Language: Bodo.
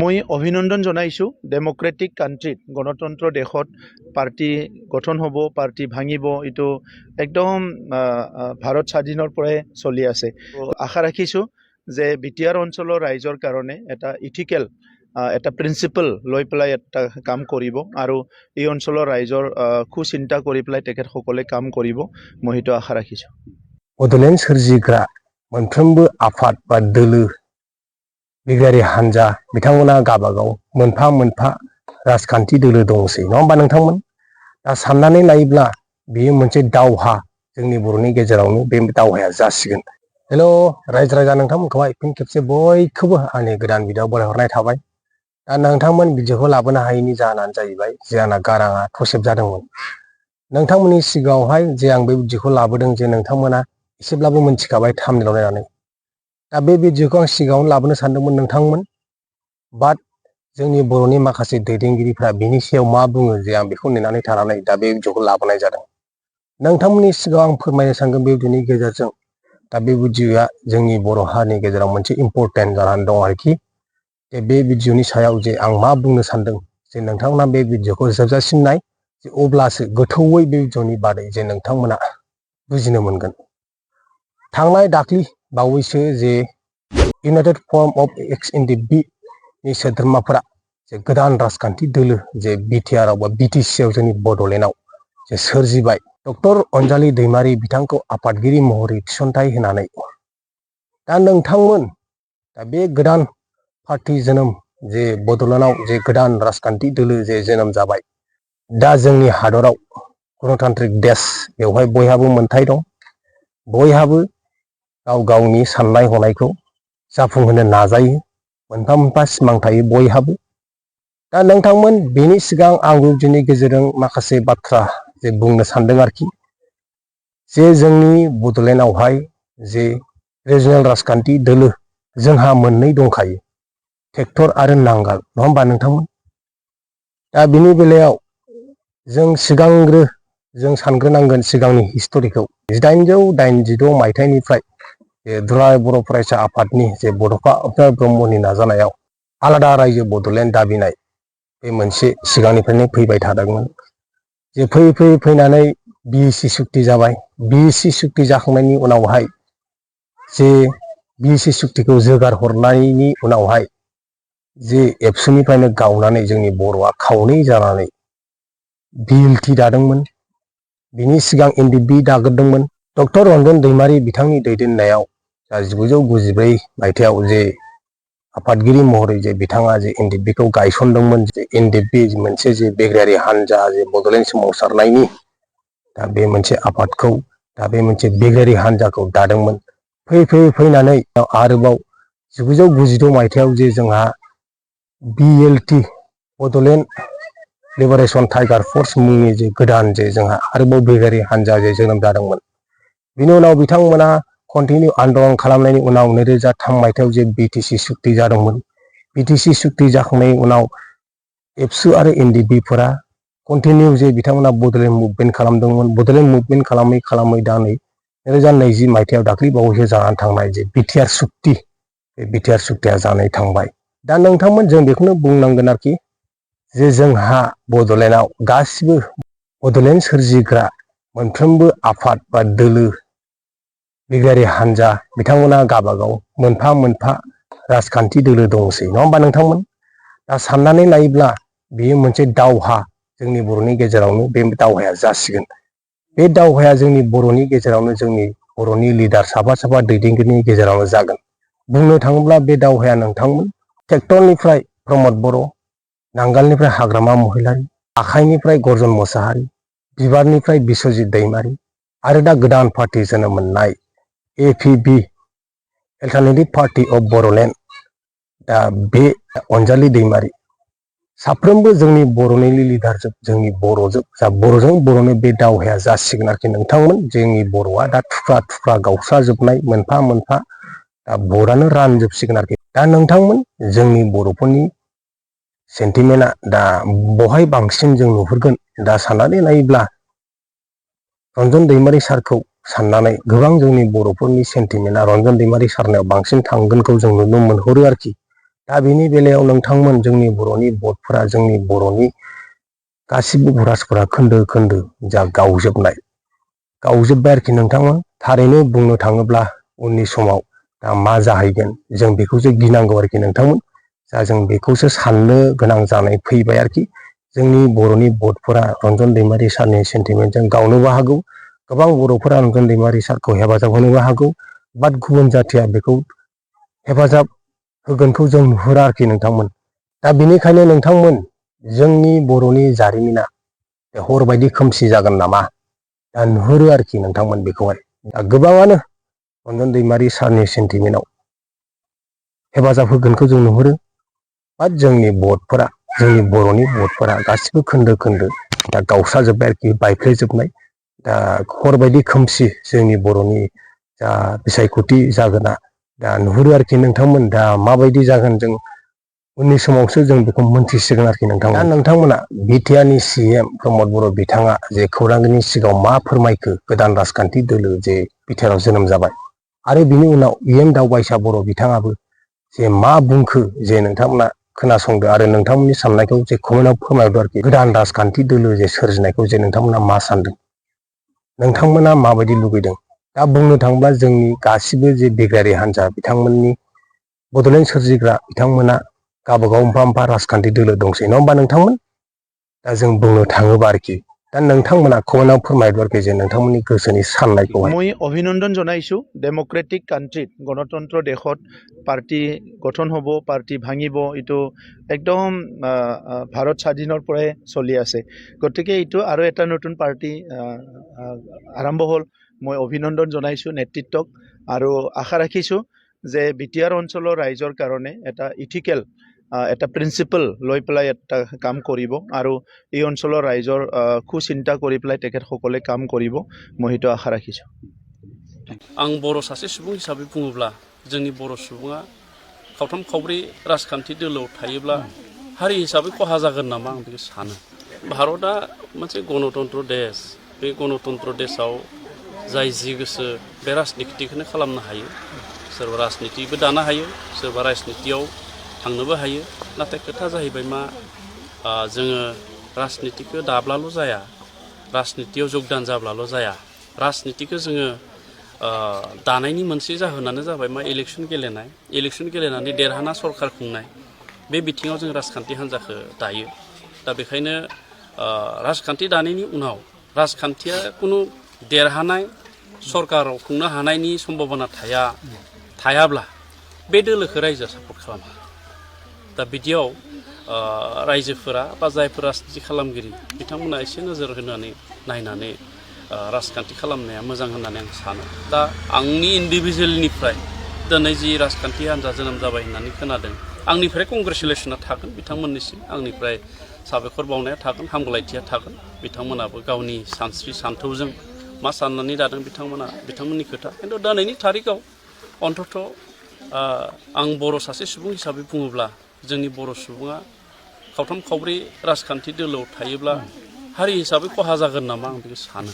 মই অভিনন্দন জনাইছো ডেমোক্ৰেটিক কান্ট্রিত গণতন্ত্ৰ দেশত পাৰ্টি গঠন হ'ব পাৰ্টি ভাঙিব এটো একদম ভাৰত স্বাধীনৰ পৰাই চলি আছে আশা ৰাখিছো যে বিটিআৰ অঞ্চলৰ ৰাইজৰ কাৰণে এটা ইথিকেল এটা প্ৰিন্সিপল লৈ পেলাই এটা কাম কৰিব আৰু এই অঞ্চলৰ ৰাইজৰ চিন্তা কৰি পেলাই তেখেত সকলে কাম কৰিব মই হেতু আশা ৰাখিছো बोडोलेण्ड सोरजिग्रा मोनफ्रोमबो आफाद बा दोलो बिग्रायारि हानजा बिथांमोना गाबागाव मोनफा मोनफा राजखान्थि दोलो दंसै नङा होमबा नोंथांमोन दा साननानै नायोब्ला बेयो मोनसे दावहा जोंनि बर'नि गेजेरावनो बे दावहाया जासिगोन हेलो रायजो राजा नोंथांमोनखौहाय फिन खेबसे बयखौबो आंनि गोदान भिडिअ बरायहरनाय थाबाय दा नोंथांमोन भिडिअखौ लाबोनो हायैनि जाहोनानो जाहैबाय जे आंना गाराङा थसेब जादोंमोन नोंथांमोननि सिगाङावहाय जे आं बे भिडिअखौ लाबोदों जे नोंथांमोना एसेब्लाबो मोनथिखाबाय थाम्बनेलाव नायनानै दा बे भिडिअखौ आं सिगाङावनो लाबोनो सानदोंमोन नोंथांमोन बाट जोंनि बर'नि माखासे दैदेनगिरिफ्रा बिनि सायाव मा बुङो जे आं बेखौ नेनानै थानानै दा बे भिडिअखौ लाबोनाय जादों नोंथांमोननि सिगाङाव आं फोरमायनो सानगोन बे भिडिअनि गेजेरजों दा बे भिडिअआ जोंनि बर' हारिनि गेजेराव मोनसे इम्परटेन्ट जानानै दं आरोखि जे बे भिडिअनि सायाव जे आं मा बुंनो सानदों जे नोंथांमोना बे भिडिअखौ जोबजासिम नाय जे अब्लासो गोथौयै बे भिडिअनि बादै जे नोंथांमोना बुजिनो मोनगोन थांनाय दाख्लि बावैसो जे यूनाइटेड फर्म अफ एक्स एनडिपि नि सोद्रोमाफोरा जे गोदान राजखान्थि दोलो जे बिटिआर बा बिटिसिआव जोंनि बड'लेण्डआव जे सोरजिबाय डक्टर अंजलि दैमारी बिथांखौ आफादगिरि महरै थिसनथाइ होनानै दा नोंथांमोन दा बे गोदान पार्टी जोनोम जे बड'लेण्डआव जे गोदान राजखान्थि दोलो जे जोनोम जाबाय दा जोंनि हादराव गणतान्त्रिक देश बेवहाय बयहाबो मोनथाय दं बयहाबो गाव गावनि साननाय हनायखौ जाफुंहोनो नाजायो मोनफा मोनफा सिमां थायो बयहाबो दा नोंथांमोन बेनि सिगां आं भिडिअनि गेजेरजों माखासे बाथ्रा जे बुंनो सानदों आरोखि जे जोंनि बड'लेण्डआवहाय जे रिजनेल राजखान्थि दोलो जोंहा मोननै दंखायो ट्रेक्टर आरो नांगाल नङा होमबा नोंथांमोन दा बिनि बेलायाव जों सिगांग्रो जों सानग्रोनांगोन सिगांनि हिस्ट'रिखौ 1886 मायथाइनिफ्राय दुलाराय बर' फरायसा आफादनि जे बड'फा ब्रह्मनि नाजानायाव आलादा रायजो बड'लेण्ड दाबिनाय बे मोनसे सिगांनिफ्रायनो फैबाय थादोंमोन जे फैयै फैयै फैनानै बिएसि सुक्ति जाबाय बिएसि सुक्ति जाखांनायनि उनावहाय जे बिएसि सुक्तिखौ जोगार हरनायनि उनावहाय जे एबसुनिफ्रायनो गावनानै जोंनि बर'आ खावनै जानानै बिएलटि दादोंमोन बिनि सिगां एनडिपि दाग्रोदोंमोन डक्टर रन्जन दैमारी बिथांनि दैदेननायाव 1994 मायथाइयाव जे आफादगिरि महरै जे बिथाङा जे एनडिपिखौ गायसनदोंमोन जे एनडिपि मोनसे जे बिग्रायारि हानजा जे बड'लेण्ड सोमावसारनायनि दा बे मोनसे आफादखौ दा बे मोनसे बिग्रायारि हानजाखौ दादोंमोन फैयै फैयै फैनानै आरोबाव 1992 मायथाइयाव जे जोंहा बिएलटि बड'लेण्ड लिबारेशन टाइगार फोर्स मुंनि जे गोदान जे जोंहा आरोबाव बिग्रायारि हानजा जे जोनोम जादोंमोन बिनि उनाव बिथांमोना कन्टिनिउ आन्दलन खालामनायनि उनाव 2003 मायथाइयाव जे बिटिसि सुक्ति जादोंमोन बिटिसि सुक्ति जाखांनायनि उनाव एबसु आरो एनडिपिफोरा कन्टिनिउ जे बिथांमोना बड'लेण्ड मुभमेन्ट खालामदोंमोन बड'लेण्ड मुभमेन्ट खालामै खालामै दा नै 2020 मायथाइयाव दाख्लै बावैसो जानानै थांनाय जे बिटिआर सुक्ति बे बिटिआर सुक्तिया जानानै थांबाय दा नोंथांमोन जों बेखौनो बुंनांगोन आरोखि जे जोंहा बड'लेण्डआव गासिबो बड'लेण्ड सोरजिग्रा मोनफ्रोमबो आफाद बा दोलो बिग्रायारि हानजा बिथांमोना गाबागाव मोनफा मोनफा राजखान्थि दोलो दंसै नङा होमबा नोंथांमोन दा साननानै नायोब्ला बेयो मोनसे दावहा जोंनि बर'नि गेजेरावनो बे दावहाया जासिगोन बे दावहाया जोंनि बर'नि गेजेरावनो जोंनि बर'नि लिडार साफा साफा दैदेनगिरिनि गेजेरावनो जागोन बुंनो थाङोब्ला बे दावहाया नोंथांमोन ट्रेक्टरनिफ्राय प्रमद बर' नांगालनिफ्राय हाग्रामा महिलारि आखाइनिफ्राय गर्जन मोसाहारि बिबारनिफ्राय बिस्वजित दैमारी आरो दा गोदान पार्टी जोनोम मोननाय एपिबि अल्टारनेटिभ पार्टी अफ बड'लेण्ड दा बे अंजलि दैमारी साफ्रोमबो जोंनि बर'नि लिडारजों जोंनि बर'जों बर'जों बर'नो बे दावहाया जासिगोन आरोखि नोंथांमोन जोंनि बर'आ दा थुख्रा थुख्रा गावस्राजोबनाय मोनफा मोनफा दा भटआनो रानजोबसिगोन आरोखि दा नोंथांमोन जोंनि बर'फोरनि सेन्टिमेन्टआ दा बहाय बांसिन जों नुहुरगोन दा साननानै नायोब्ला रन्जन दैमारी सारखौ साननानै गोबां जोंनि बर'फोरनि सेन्टिमेन्टआ रन्जन दैमारी सारनायाव बांसिन थांगोनखौ जों नुनो मोनहरो आरोखि दा बेनि बेलायाव नोंथांमोन जोंनि बर'नि भटफोरा जोंनि बर'नि गासिबो भटार्सफोरा खोन्दो खोन्दो जा गावजोब्बाय आरोखि नोंथांमोन। थारैनो बुंनो थाङोब्ला उननि समाव दा मा जाहैगोन जों बेखौसो गिनांगौ आरोखि नोंथांमोन। दा जों बेखौसो साननो गोनां जानाय फैबाय आरोखि। जोंनि बर'नि भटफोरा रन्जन दैमारि सारनि सेन्टिमेन्टजों गावनोबो हागौ, गोबां बर'फोरा रन्जन दैमारि सारखौ हेफाजाब होनोबो हागौ, बाट गुबुन जाथिया बेखौ हेफाजाब होगोनखौ जों नुहुरा आरोखि नोंथांमोन। दा बेनिखायनो नोंथांमोन जोंनि बर'नि जारिमिना हरबायदि खोमसि जागोन नामा दा नुहुरो आरोखि नोंथांमोन बेखौहाय। दा गोबाङानो रन्जन दैमारि सारनि सेन्टिमेन्टआव हेफाजाब होगोनखौ जों नुहुरो, बाट जोंनि भटफोरा जोंनि बर'नि भटफोरा गासिबो खोन्दो खोन्दो दा गावस्राजोब्बाय आरोखि, बायफ्लेजोबनाय। दा हरबायदि खोमसि जोंनि बर'नि जा बिसायख'थि जागोना दा नुहुरो आरोखि नोंथांमोन। दा माबायदि जागोन जों उननि समावसो जों बेखौ मोनथिसिगोन आरोखि नोंथांमोन। दा नोंथांमोना बिटिआरनि CM प्रमद बर' बिथाङा जे खौरांगिरिनि सिगाङाव मा फोरमायखो, गोदान राजखान्थि दोलो जे बिटिआरआव जोनोम जाबाय, आरो बिनि उनाव दावबायसा बर' बिथाङाबो जे मा बुंखो जे नोंथांमोना खोनासंदो आरो नोंथांमोननि साननायखौ जे कमेन्टआव फोरमायहरदो आरोखि। गोदान राजखान्थि दोलो जे सोरजिनायखौ जे नोंथांमोना मा सानदों, नोंथांमोना माबायदि लुबैदों। दा बुंनो थाङोब्ला जोंनि गासिबो जे बिग्रायारि हान्जा बिथांमोननि बड'लेण्ड सोरजिग्रा बिथांमोना गावबागाव मोनफा राजखान्थि दोलो दंसै, नङा होमबा नोंथांमोन। दा जों बुंनो थाङोबा आरोखि, दा नोंथांमोना कमेन्टआव फोरमायहरदो आरोखि जे नोंथांमोननि गोसोनि साननायखौहाय। মই অভিনন্দন জনাইছোঁ। ডেম'ক্ৰেটিক কাণ্ট্ৰিত, গণতন্ত্ৰ দেশত পাৰ্টি গঠন হ'ব, পাৰ্টি ভাঙিব, এইটো একদম ভাৰত স্বাধীনৰ পৰাই চলি আছে। গতিকে এইটো আৰু এটা নতুন পাৰ্টি আৰম্ভ হ'ল। মই অভিনন্দন জনাইছোঁ নেতৃত্বক, আৰু আশা ৰাখিছোঁ যে বিটিআৰ অঞ্চলৰ ৰাইজৰ কাৰণে এটা ইথিকেল এটা প্ৰিন্সিপল লৈ পেলাই এটা কাম কৰিব, আৰু এই অঞ্চলৰ ৰাইজৰ সুচিন্তা কৰি পেলাই তেখেতসকলে কাম কৰিব, মই সেইটো আশা ৰাখিছোঁ। आं बर' सासे सुबुं हिसाबै बुङोब्ला जोंनि बर' सुबुङा खावथाम खावब्रै राजखान्थि दोलोआव थायोब्ला हारि हिसाबै खहा जागोन नामा आं बेखौ सानो। भारतआ मोनसे गणतन्त्र देश, बे गणतन्त्र देशआव जाय जि गोसो बे राजनितिखौनो खालामनो हायो। सोरबा राजनितिबो दानो हायो, सोरबा राजनितियाव थांनोबो हायो। नाथाय खोथा जाहैबाय मा, जोङो राजनितिखौ दाब्लाल' जाया, राजनितियाव जगदान जाब्लाल' जाया। राजनितिखौ जोङो दानायनि मोनसे जाहोनानो जाबाय मा, इलेक्सन गेलेनाय, इलेक्सन गेलेनानै देरहाना सरकार खुंनाय। बे बिथिङाव जों राजखान्थि हान्जाखौ दायो। दा बेखायनो राजखान्थि दानायनि उनाव राजखान्थिया कुनु देरहानाय सरकाराव खुंनो हानायनि सम्भाबना थायाब्ला बे दोलोखौ रायजोआ सापर्ट खालामा। दा बिदियाव रायजोफोरा बा जायफोर राजनिति खालामगिरि बिथांमोना एसे नोजोर होनानै नायनानै राजखान्थि खालामनाया मोजां होननानै आं सानो। दा आंनि इन्डिभिजुवेलनिफ्राय दिनै जि राजखान्थि हान्जा जोनोम जाबाय होननानै खोनादों, आंनिफ्राय कंग्रेसुलेसना थागोन बिथांमोननिसिम, आंनिफ्राय साबायखर बावनाया थागोन, हामगलायथिया थागोन। बिथांमोनाबो गावनि सानस्रि सान्थौजों मा साननानै दादों बिथांमोननि खोथा। खिन्थु दिनैनि थारिखआव अन्तत' आं बर' सासे सुबुं हिसाबै बुङोब्ला जोंनि बर' सुबुङा खावथाम खावब्रै राजखान्थि दोलोआव थायोब्ला हारि हिसाबै खहा जागोन नामा आं बेखौ सानो।